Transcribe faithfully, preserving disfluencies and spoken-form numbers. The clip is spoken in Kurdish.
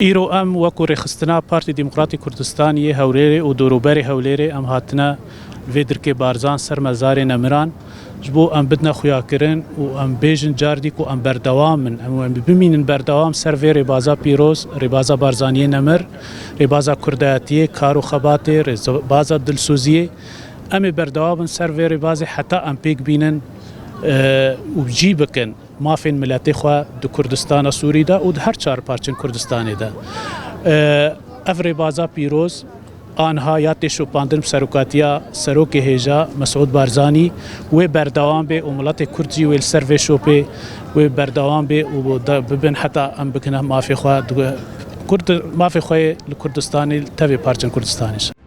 Îro em wekû rêxistina Partî Demokratîk Kurdistanî yê Hewlêrê û dorûberê Hewlêrê em hatine vê dirkê Barzan ser mezarê nemiran, ji bo em bidine xuyakirin û em bêjin cardî ku em berdewam in. Em, em bimînin berdewam ser vê rêbaza pîroz, rêbaza Barzaniyê nemir, rêbaza kurdayetiyê, kar û xebatê, rêbaza dilsoziyê. Em ê berdewam bin ser vê rêbazê heta em pêk bînin, e, û cî bikin mafên miletê xwe di Kurdistana Sûrî de û di her çar parçên Kurdistanê de. E, ev rêbaza pîroz anha ya tê şopandin bi serokatiya serokê hêja Mesûd Barzanî wê berdewam bê û miletê Kurd jî wê li ser vê şopê wê berdewam bê û da-, bibin heta em bikine mafê xwe di Kurd-, mafê xwe yê li Kurdistanê, li tevê parçên Kurdistanê jî.